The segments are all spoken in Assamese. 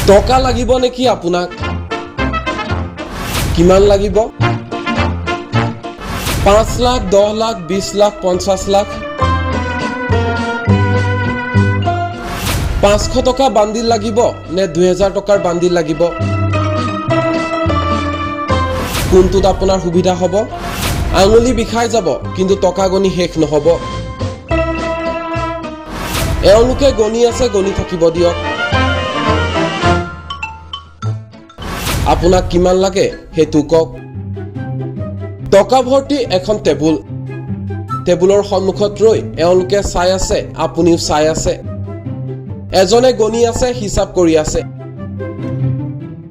টকা লাগিব নেকি আপোনাক? কিমান লাগিব? 5 লাখ, 10 লাখ, 20 লাখ, 50 লাখ? 500 টকা বান্দিল লাগিব নে 2000 টকাৰ বান্দিল লাগিব? কোনটোত আপোনাৰ সুবিধা হ'ব? আঙুলি বিষাই যাব, কিন্তু টকা গণি শেষ নহ'ব। এওঁলোকে গণি আছে, গণি থাকিব দিয়ক। আপোনাক কিমান লাগে সেইটো কওক। টকা ভৰ্তি এখন টেবুল। টেবুলৰ সন্মুখত ৰৈ এওঁলোকে চাই আছে, আপুনিও চাই আছে। এজনে গণি আছে, হিচাপ কৰি আছে,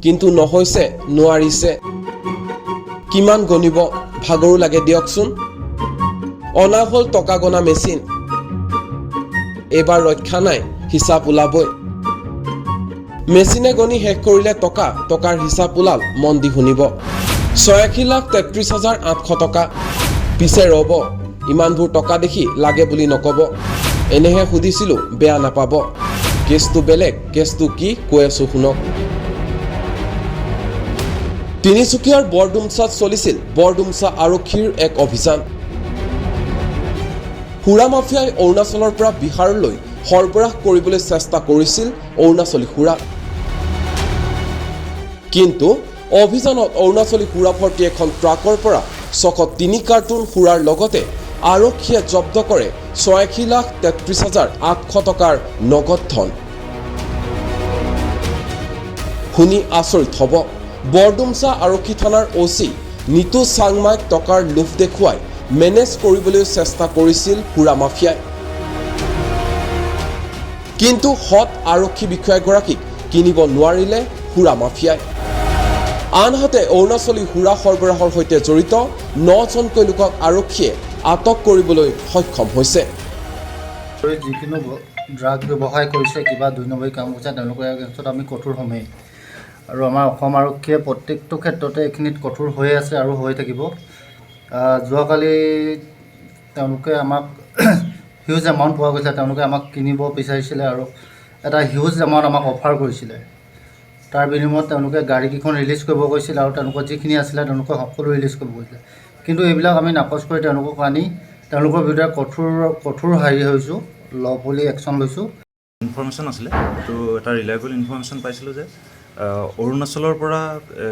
কিন্তু নহৈছে, নোৱাৰিছে। কিমান গণিব, ভাগৰো লাগে দিয়কচোন। অনা হ'ল টকা গণা মেচিন। এইবাৰ ৰক্ষা নাই, হিচাপ ওলাবই। মেচিনে গণি শেষ কৰিলে টকা। টকাৰ হিচাপ ওলাল, মন দি শুনিব। 86,33,800 টকা। পিছে ৰ'ব, ইমানবোৰ টকা দেখি লাগে বুলি নক'ব। এনেহে সুধিছিলোঁ, বেয়া নাপাব। কেছটো বেলেগ। কেছটো কি কৈ আছোঁ, শুনক। তিনিচুকীয়াৰ বৰডুমচাত চলিছিল বৰডুমচা আৰক্ষীৰ এক অভিযান। সুৰা মাফিয়াই অৰুণাচলৰ পৰা বিহাৰলৈ সৰবৰাহ কৰিবলৈ চেষ্টা কৰিছিল অৰুণাচলী সুৰা। কিন্তু অভিযানত অৰুণাচলী সুৰা ভৰ্তি এখন ট্ৰাকৰ পৰা 603 কাৰ্টুন সুৰাৰ লগতে আৰক্ষীয়ে জব্দ কৰে 86,33,800 টকাৰ নগদ ধন। শুনি আচৰিত হ'ব, বৰডুমচা আৰক্ষী থানাৰ অ' চি নিতু চাংমাইক টকাৰ লোভ দেখুৱাই মেনেজ কৰিবলৈ চেষ্টা কৰিছিল সুৰা মাফিয়াই। কিন্তু সৎ আৰক্ষী বিষয়াগৰাকীক কিনিব নোৱাৰিলে সুৰা মাফিয়াই। আনহাতে অৰুণাচলী সুৰা সৰবৰাহৰ সৈতে জড়িত নজনকৈ লোকক আৰক্ষীয়ে আটক কৰিবলৈ সক্ষম হৈছে। যিকোনো ড্ৰাগ ব্যৱসায় কৰিছে, কিবা দুই নম্বৰী কাম কৰিছে, তেওঁলোকৰ এগেইনষ্টত আমি কঠোৰ হ'মেই। আৰু আমাৰ অসম আৰক্ষীয়ে প্ৰত্যেকটো ক্ষেত্ৰতে এইখিনিত কঠোৰ হৈ আছে আৰু হৈ থাকিব। যোৱাকালি তেওঁলোকে আমাক হিউজ এমাউণ্ট পোৱা গৈছিলে। তেওঁলোকে আমাক কিনিব বিচাৰিছিলে আৰু এটা হিউজ এমাউণ্ট আমাক অফাৰ কৰিছিলে। তাৰ বিনিময়ত তেওঁলোকে গাড়ীকেইখন ৰিলিজ কৰিব কৈছিল আৰু তেওঁলোকৰ যিখিনি আছিলে, তেওঁলোকে সকলো ৰিলিজ কৰিব কৈছিলে। কিন্তু এইবিলাক আমি নাকচ কৰি তেওঁলোকক আনি তেওঁলোকৰ বিৰুদ্ধে কঠোৰ কঠোৰ হেৰি হৈছোঁ, লফুলি একশ্যন লৈছোঁ। ইনফৰ্মেশ্যন আছিলে, তো এটা ৰিলায়েবল ইনফৰ্মেশ্যন পাইছিলোঁ যে অৰুণাচলৰ পৰা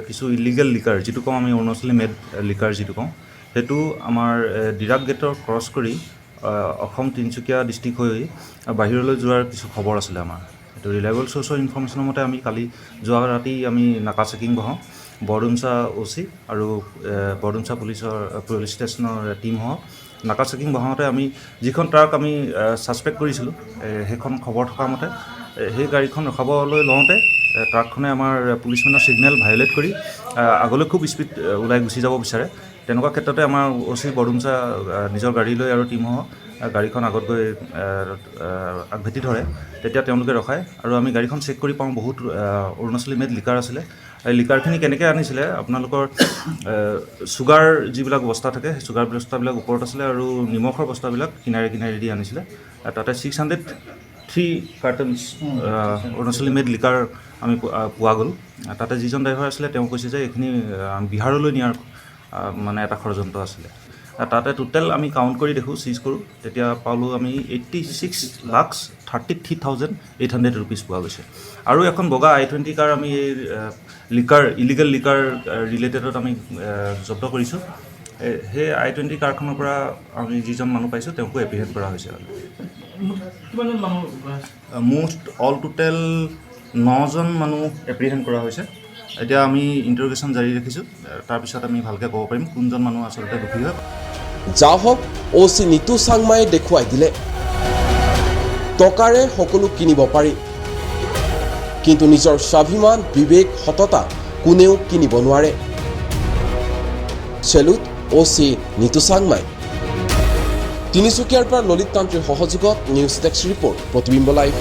কিছু ইলিগেল লিকাৰ, যিটো কওঁ আমি অৰুণাচলী মেড লিকাৰ যিটো কওঁ, সেইটো আমাৰ ডিৰাক গেটৰ ক্ৰছ কৰি অসম তিনিচুকীয়া ডিষ্ট্ৰিক্ট হৈ বাহিৰলৈ যোৱাৰ কিছু খবৰ আছিলে আমাৰ। সেইটো ৰিলায়েবল চ'ৰ্চৰ ইনফৰ্মেশ্যনৰ মতে আমি কালি যোৱা ৰাতি আমি নাকা চেকিং বহাওঁ। বৰডুমচা অ' চি আৰু বৰডুমচা পুলিচ ষ্টেচনৰ টীমসহ নাকা চেকিং বহাওঁতে আমি যিখন ট্ৰাক আমি ছাছপেক্ট কৰিছিলোঁ, সেইখন খবৰ থকা মতে সেই গাড়ীখন ৰখাবলৈ লওঁতে ট্ৰাকখনে আমাৰ পুলিচমেনৰ ছিগনেল ভায়লেট কৰি আগলৈ খুব স্পীড ওলাই গুচি যাব বিচাৰে। তেনেকুৱা ক্ষেত্ৰতে আমাৰ অ' চি বৰডুমচা নিজৰ গাড়ী লৈ আৰু টীমসহ গাড়ীখন আগত গৈ আগভেটি ধৰে। তেতিয়া তেওঁলোকে ৰখায় আৰু আমি গাড়ীখন চেক কৰি পাওঁ বহুত অৰুণাচলী মেড লিকাৰ আছিলে। এই লিকাৰখিনি কেনেকৈ আনিছিলে? আপোনালোকৰ চুগাৰ যিবিলাক বস্তা থাকে, সেই চুগাৰ বস্তাবিলাক ওপৰত আছিলে আৰু নিমখৰ বস্তাবিলাক কিনাৰে কিনাৰে দি আনিছিলে। তাতে 603 cartons Arunachali made liquor আমি পোৱা গ'ল। তাতে যিজন ড্ৰাইভাৰ আছিলে, তেওঁ কৈছে যে এইখিনি বিহাৰলৈ নিয়াৰ মানে এটা ষড়যন্ত্ৰ আছিলে। তাতে টোটেল আমি কাউণ্ট কৰি দেখোঁ, চিজ কৰোঁ, তেতিয়া পালোঁ আমি ₹86,33,800 পোৱা গৈছে। আৰু এখন বগা আই 20 কাৰ আমি এই লিকাৰ, ইলিগেল লিকাৰ ৰিলেটেডত আমি জব্দ কৰিছোঁ। সেই আই 20 কাৰখনৰ পৰা আমি যিজন মানুহ পাইছোঁ, তেওঁকো এপ্ৰিহেণ্ড কৰা হৈছে। কিমানজন মানুহ? মুঠ অল টোটেল নজন মানুহ এপ্ৰিহেণ্ড কৰা হৈছে। এতিয়া আমি ইণ্টাৰগেশ্যন জাৰি ৰাখিছোঁ। তাৰপিছত আমি ভালকৈ ক'ব পাৰিম কোনজন মানুহ আচলতে দোষী হয়। যা হওক, অ' চি নিতু চাংমায়ে দেখুৱাই দিলে টকাৰে সকলো কিনিব পাৰি, কিন্তু নিজৰ স্বাভিমান, বিবেক, সততা কোনেও কিনিব নোৱাৰে। চেলুট অ' চি নিতু চাংমাই। তিনিচুকীয়াৰ পৰা ললিত তান্ত্ৰীৰ সহযোগত নিউজ ডেস্ক ৰিপৰ্ট, প্ৰতিবিম্ব লাইভ।